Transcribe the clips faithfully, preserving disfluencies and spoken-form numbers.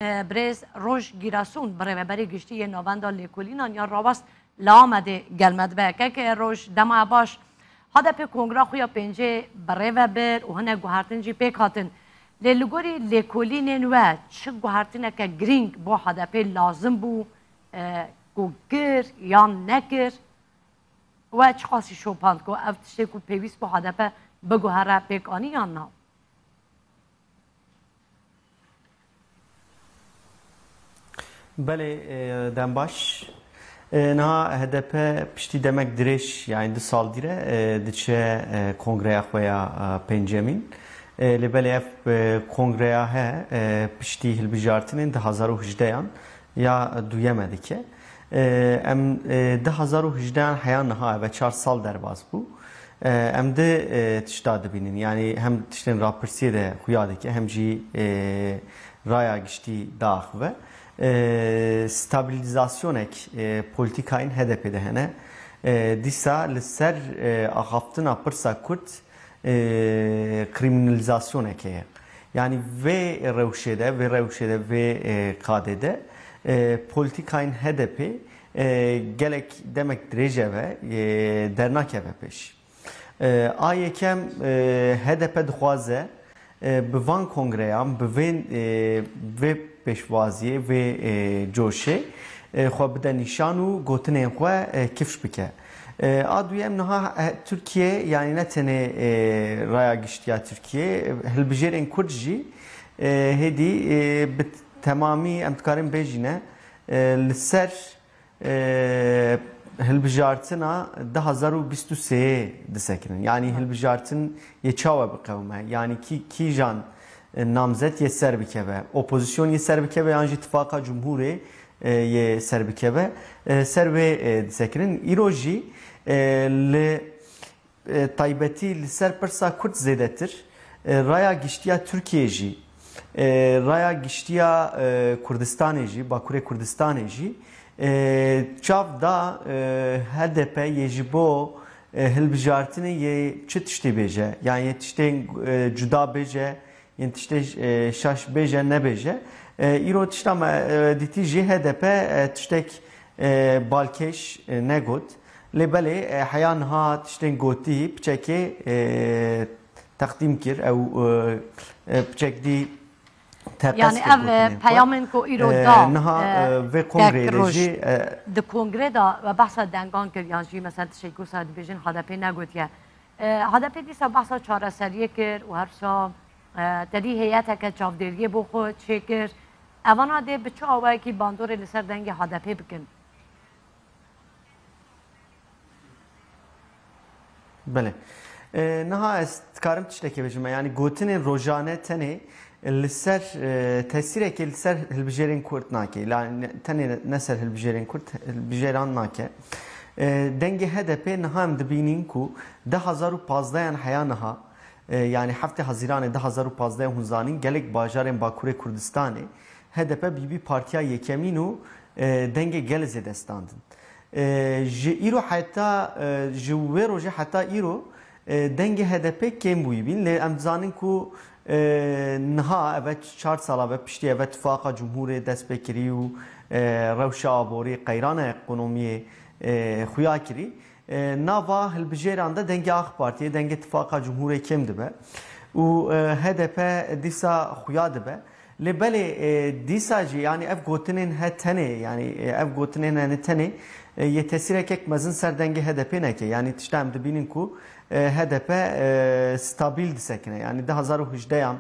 Birêz Roj Gîresun, birêveberê giştî yê Navenda Lêkolînan ya Rawest li Amedê gel me dibe. Keke Roj, dema baş. H D P kongra xwe ya pêncê birêve bir û hinek guhertin jî pêk hatin. Lê li gorî lêkolînên we çi guhertineke girîng bo H D P lazim bû, e, ku kir yan nekir? We çiqasî şopand ku ev tiştê ku pêwîst bû H D P biguhere pêk anî yan na? Belê, e, dem baş. E, niha H D P piştî demek dirêj, yani du sal dîre, e, diçe, e, kongreya xwe ya, e, pêncemîn. E, lê belê ev, e, kongreya he, e, piştî hilbijartinên du hazar û hejdeyan ya duyeme dike. E, em, e, du hazar û hejdeyan heya niha, eve çar sal derbas bû. E, em di, e, tişta dibînin. Yani hem tiştên rapirsiyê de xuya dike, hem jî, e, raya giştî diaxive. E, stabilizasyonek, e, polîtîkayên H D P de hene. E, dîsa li ser, e, axaftina pirsa Kurd, e, krîminalîzasyonekê ye. Yani vê rewşê de, vê rewşê de, vê, e, qadê de, e, polîtîkayên H D P, e, gelek demek dirêj e ve, e, dernakeve pêş. E, a yekem, e, H D P dixwaze, e, bi van kongreyan, bi vê, e, vê pêşwaziyê, vê, e, coşê, e, xwe bide nîşan û gotinên xwe, e, kifş bike. E, a duyem niha, e, Tirkiye, yani ne tenê, e, raya giştiya Tirkiye, e, hilbijêrên Kurd jî, e, hêdî, e, bi temamî em dikarin bêjîne, e, li ser, e, hilbijartina du hazar û bîst û sê disekinin. Yani hilbijartin yê çawa biqewime? Yani kî, kîjan, e, namzet yê ser bikeve? Opozîsyon yê ser bikeve yan jî tifaqa cumhurê, e, yê ser bikeve? E, ser wê, e, disekinin. Îro jî, e, li, e, taybetî li ser pirsa Kurd zêdetir, e, raya giştiya Tirkiyê jî, e, raya giştiya, e, Kurdistanê jî, Bakurê Kurdistanê jî, e, çav da, e, H D P yê ji bo, e, hilbijartinê yê çi tiştê bêje, yan yê tiştên, e, cuda bêje, yên tiştê, e, şaş bêje nebêje. E, îro tişta me, e, dîtî jî H D P, e, tiştek, e, balkêş, e, negot. Lê belê, e, heya niha tiştên gotî piçekê, e, teqdîm kir. Ew, e, e, piçek dî teqez Yani kir ev, e, gotinên xwe. Peyamên ku îro E, da, niha, e, e, vê kongreyê de jî, e, di kongrê de we behsa dengan kir, yan jî mesela tiştekî wisa dibêjin H D P negotiye. E, H D P dîsa behsa çareseriyê kir û her wisa, e, tevî heyeteke çavdêriyê bo xwe çêkir. Evana dê bi çi awayekî bandorê li ser dengê H D P bikin? Belê. E, niha ez dikarim tiştekê bêjim. Yani gotinên rojane tenê li ser, e, tesîrekê li ser hilbijêrên Kurd nake. La ne, tenê ne ser hilbijêrên Kurd, hilbijêran nake. E, dengê H D P niha em dibînin ku du hazar û pazdeh yan heya niha, e, yani heftê Hezîranê du hazar û pazdeh hûn zanîn gelek bajarên Bakurê Kurdistanê H D P bîbî partiya yekemîn û, e, dengê gelê zêde standin. E, ji îro heta, e, ji wê rojê heta îro, e, dengê H D P kêm bûyî bîn. Lê em dizanin ku, e, niha eve çar sala ve piştî eve tifaqa cumhurê dest pê kirî û, e, rewşa aborî, qeyrana ekonomiyê, e, xuya kirî. E, nava hilbijêran de dengê A K Partiyê, dengê tifaqa cumhurê kêm dibe û, e, H D P dîsa xuya dibe. Lê belê, e, dîsa jî, yani ev gotinên he tenê, yani, e, ev gotinên he tenê, e, yê tesîrekek mezin ser dengê H D P neke. Yani tişta em dibînin ku, e, H D P, e, stabil disekine. Yani du hazar û hejdeyan,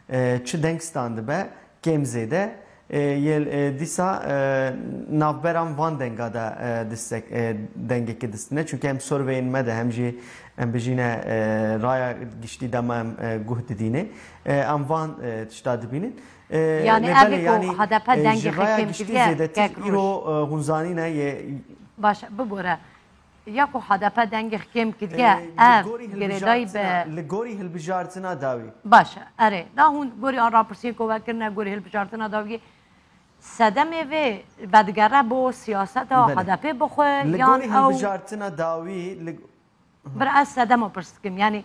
e, çi deng standibe, kêm zêde, e, yê, e, dîsa, e, navberan van denga de, e, distek, e, dengekê distine. Çünkü hem sorveyên me de hem jî em bijîne, e, raya giştî dema em, e, guh didîne. E, em van, e, tişta dibînin. E, Yani lê ev belê, ku yani, H D P e, dengê ji raya xekim giştî kiriye, zêdetir kek îro, roj. E, hûn zanîne yê Baş, bibore. Ya ku H D P dengê xekim kiriye, E, li ev gorî girêdayî hilbijartina, bi li gorî hilbijartina dawî. Baş, erê. Da hûn gorî an rapirsiyên ku we kirine gorî hilbijartina dawî, sedemê vê vedigere bo siyaseta Belê. H D P bixwe Li yan gorî ew hilbijartina dawî, li Bir ez sedema pirs dikim, yani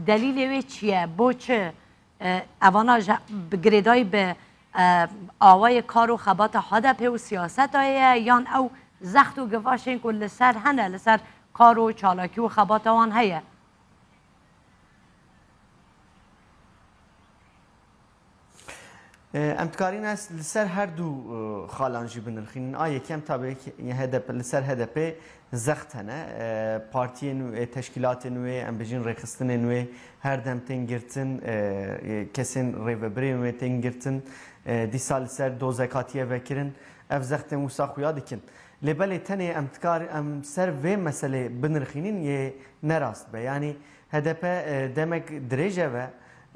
delîlê wê çi ye? Bo çi, e, evana ji, bi girêdayî bi e, awayê kar û xebata H D P û siyaseta ye, yan ew zext û givaşên ku li ser hene, li ser kar û çalakî û xebata wan heye? E, em dikarîne li ser her du, e, xalan jî binirxînin. A yekem tabi ki H D P, li ser H D P zext hene. E, partiyên wê, teşkîlatên wê, em bijîn rêxistinên wê her dem tên girtin, e, e, kesên rêvebirên wê tên girtin. E, dîsa li ser dozek hatiye vekirin. Ev zextên wisa xuya dikin. Lê belê tenê em dikar, em ser vê meselê binirxînin yê ne rast be. Yanî H D P, e, demek dirêj e ve,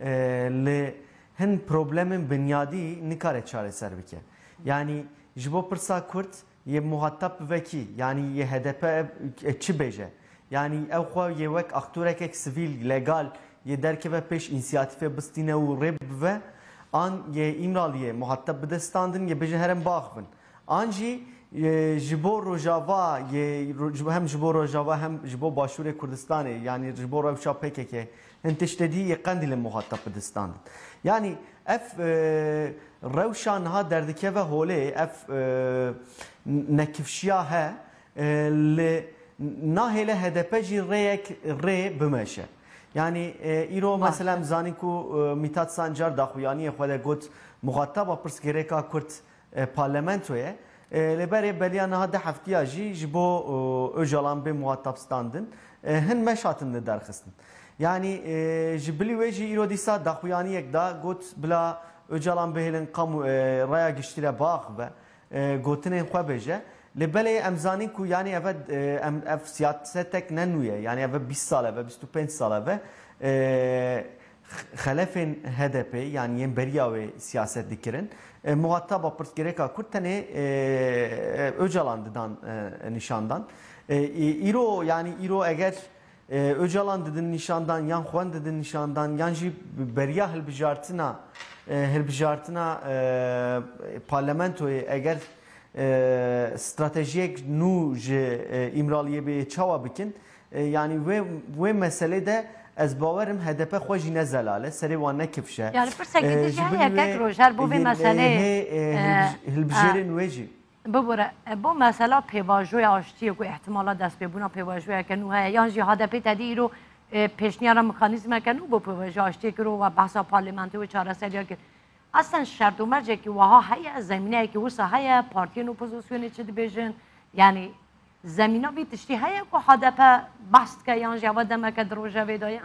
e, li hin problemên binyadî nikare çareser bike. Yanî ji bo pirsa Kurd yê muhatap bibe kî? Yanî yê H D P, e, çi bêje? Yanî ew xwe yê wek aktorekek sivîl, legal yê derkeve pêş, însiyatîfê bistîne û rê bive, an yê Îmraliyê muhatap bide standin, yê bêje herin biaxivin. An jî, e, ji bo Rojava, yê ro-, ji bo, hem ji bo Rojava hem ji bo Başûrê Kurdistanê, yanî ji bo rewşa P K K, hin tiştê dî yê Qendîlê muhatap bidistandin. Yanî ev, e, rewşa niha derdikeve holê, ev, e, nekifşiya he, e, li nahêle H D P jî rêyek rê bimeşe. Yanî, e, îro Baş. mesela em zanîn ku, e, Mîtat Sancar daxuyaniyê xwe de got, muxataba pirsgirêka Kurd e, parlamentoyê. E, lê berê beriya niha du heftiya jî ji bo, e, Ocalan bê muhatap standin, e, hin meş hatin lidarxistin. Yanî, e, ji bilî wê jî îro dîsa daxuyaniyek da, got bila Ocalan bihêlin kamu, e, raya giştî re biaxive, e, gotinên xwe bêje. Lê belê em zanîn ku yanî eve, e, em, ev siyasetek ne nû ye. Yanî eve bîst sal e ve, bîst û pênc sal e ve, e, xelefên H D P, yanî yên beriya wê siyaset dikirin, e, muhataba pirsgirêka Kurd tenê, e, e, Ocalan didan, e, nîşandan. E, î-, îro, yanî îro eger, e, Ocalan didin nîşandan, yan xwen didin nîşandan, yan jî beriya hilbijartina, e, hilbijartina, e, parlamentoyê eger, e, stratejiyek nû ji, e, Îmraliyê bê çawa bikin? E, yanî wê, wê meselê de ez bawerim H D P xwe jî ne zelal e, serê wan ne kifş e. Yani pirsek E, din jî ji heye bilî wê kek Rojer bo vê yê, e, meseleyê, hê, e, e, hilbij-, e, hilbijêrên wê jî. Bibore, e, bo mesela pêvajoya aştiyê ku ihtimala destpêbûna pêvajoyeke nû heye, yan jî H D P tedî îro, e, pêşniyara mekanîzmeke nû bo pêvajoya aştiyê kir û we behsa parlamentoyê û çareseriya kir. Aslen şert û mercekî wiha heye, zemîneyekî wisa heye, partiyên opozisyonê çi dibêjin? Yanî zemîna vî tiştî heye ku H D P behs dike yan jî eva demeke di rojevê de ye?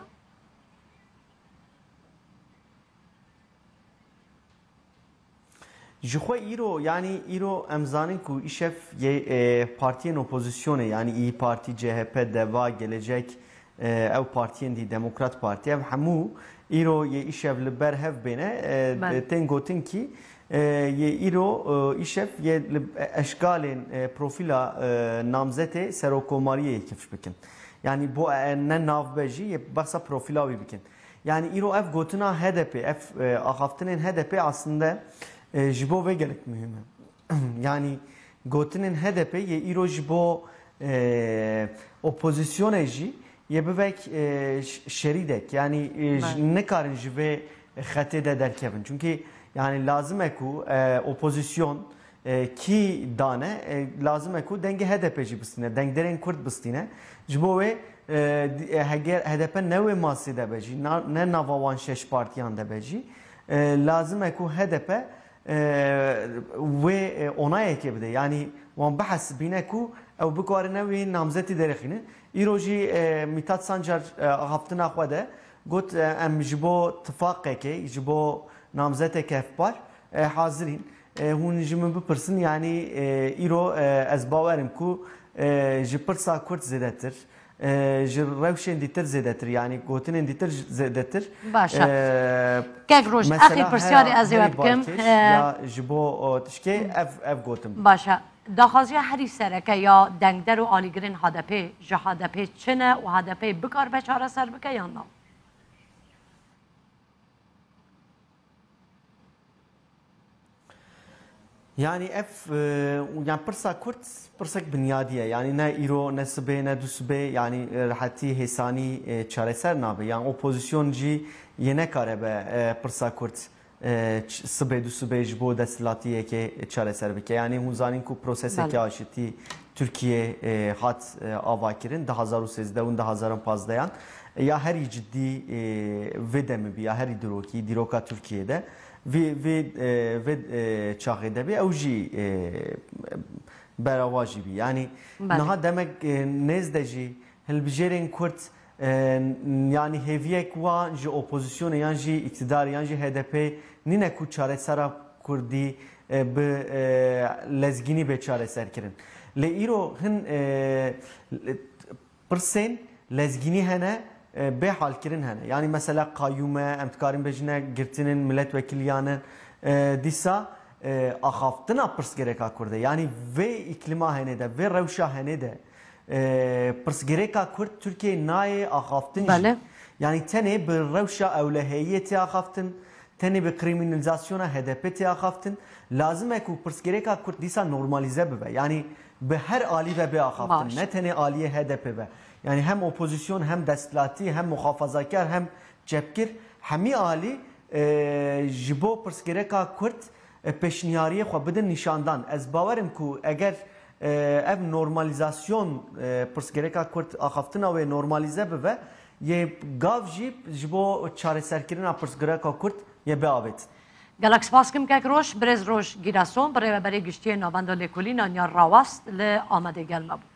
Ji xwe îro, yanî îro em zanin ku îşev yê, e, partiyên opozisyonê, yanî İYİ Parti, C H P, DEVA, Gelecek, e, ew partiyên dî, Demokrat Parti, ev hemû îro yê îşev li ber hev bêne, e, Belê. tên gotin kî, e, yê îro, e, îşev yê li eşkalên, e, profîla, e, namzetê serokkomariyê yê kifş bikin. Yanî bo, e, ne navbe jî yê behsa profîla wî bikin. Yanî îro ev gotina H D P, ev, e, axaftinên H D P aslinde, e, ji bo vê gelek muhîm e. Yanî gotinên H D P yê îro ji bo, e, opozisyonê jî yê bivek, e, ş-, şerîdek. Yanî, e, j-, Belê. nikarin ji vê xetê de derkevin. Çunkî yanî lazim e ku, e, opozisyon, e, kî dane, e, lazim e ku dengê H D P jî bistîne, dengderên Kurd bistîne. Ji bo wê, e, di-, e, heger H D P ne wê masê de be jî, na-, ne nava wan şeş partiyan de be jî, e, lazim e ku H D P, e, wê, e, onayekê bide. Yanî wan bihesibîne ku ew bikarin ew wê namzetî derêxînin. Îro jî, e, Mîtat Sancar, e, axaftina xwe de got, e, em ji bo tifaqekê, ji bo namzeteke hevpar, e, hazir în. E, hûn ji min bipirsin, yanî, e, îro, e, ez bawer im ku, e, ji pirsa Kurd zêdetir, e, ji rewşên dîtir zêdetir, yanî gotinên dîtir zêdetir. Baş e. E, Kek Roj, mesela axîr pirsyarê heya ez ê we herî bikim. balkêş E, ya ji bo, o, tişkê ev, ev gotin bû. Baş e. Daxwaziya herî sereke ya dengder û alîgirên H D P ji H D P çi ne û H D P bikaribe çareser bike yan na? Yanî ev, e, yanî pirsa Kurd pirsek binyadî ye. Yanî ne îro, ne sibê, ne dusibê, yanî, e, rehetî, hêsanî, e, çareser nabe. Yanî opozîsyon jî yê nekare be, e, pirsa Kurd, e, ç-, sibê du sibê ji bo desthilatiyekê çareser bike. Yanî hûn zanîn ku proseseke Belê. aşitî Tirkiye, e, hat, e, avakirin di hezar û sêzdeh û di hezar û pazdehan. Ya herî cidî, e, vê demê bî, ya herî dirokî, dîroka Tirkiye de vê, vê, e, vê, e, çaxê de bî, ew jî, e, berawa jî bî. Yanî Belê. niha demek, e, nêz de jî hilbijêrên Kurd, e, yanî hêviyek wan ji opozisyonê yan jî îktidar yan jî H D P nîne ku çaresera Kurdî, e, bi, e, lezgînî bê çareserkirin. Lê îro hin, e, pirsên lezgînî hene, e, bê halkirin hene. Yanî mesela qayûm e, em dikarin bêjine girtinên miletwekiliyan in, e, dîsa, e, axaftina pirsgirêka Kurd e. Yanî vê îklîma henê de, vê rewşa henê de, e, pirsgirêka Kurd Tirkiyeyê nayê axaftin jî. Belê. Yanî tenê bi rewşa ewleheyiyê tê axaftin, tenê bi krîmînalizasyona H D P tê axaftin. Lazim e ku pirsgirêka Kurd dîsa normalîze bibe. Yanî bi her alî ve bê axaftin. Baş. Ne tenê aliyê H D P ve. Yanî hem opozîsyon, hem desthilatî, hem muxafazakar, hem çepgir, hemî alî, e, ji bo pirsgirêka Kurd, e, pêşniyariyê xwe bidin nîşandan. Ez bawer im ku eger, e, ev normalîzasyon, e, pirsgirêka Kurd, axaftina wê normalîze bibe, yê gav jî ji bo çareserkirina pirsgirêka Kurd yê biavêtin. Gelek spas kim kek Roj, birêz Roj Gîreson, birêveberê giştî yê Navenda Lêkolînan ya Rawest li Amedê gel me bû.